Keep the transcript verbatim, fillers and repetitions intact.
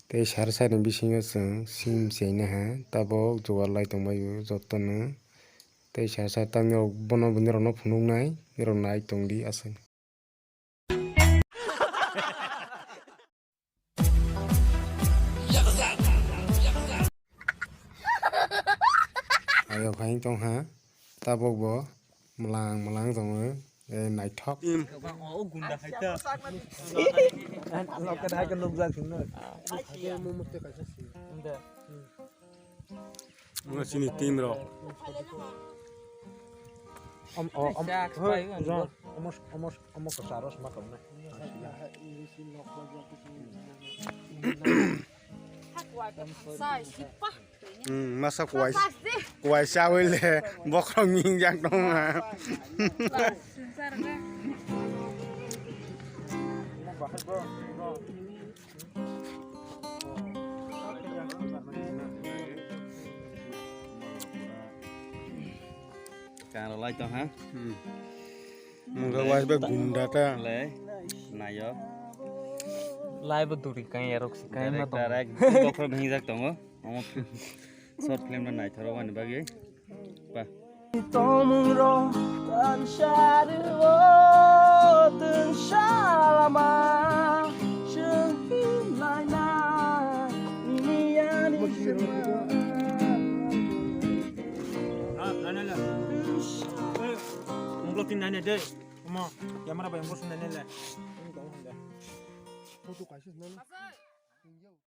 Tei sar sani bisingo chwng sim chaina ha, tabok jugar lai tongbaio jotono. Tei sar sar tamni rok bono bini rokno phunuknai, nirok nai tongdi aswk. Ayo phai tong ha, tabok bo mwlang mwlang tongo, eh, naithok. Team. Mga sini team rok. Om, o, om, Sharks hoi, pai, jan, om, omos, omos, omos ko saros ma tong na. Sai, sipa. Hmm, masa kuwai, kuwai sawi le bokrok mingjak tong ha. Kang rw lai tong ha. Hmm. Mungkha wai bai gunda ta. Le, nayo. Lai bo duri kang yarok si kang ma tong. Direct, direct bokhorok hingjak tongo. Omo short film no naithoro wani bagwi. Ba. Tongmung ro tan sari o tun salama chwng hinlai na nini ani. Ah, nai, nai, nai. Eh, mungklo tin nai, nai, deh. Omo, camera bai mungklo tin nai, nai, le. Photo kaisa nai.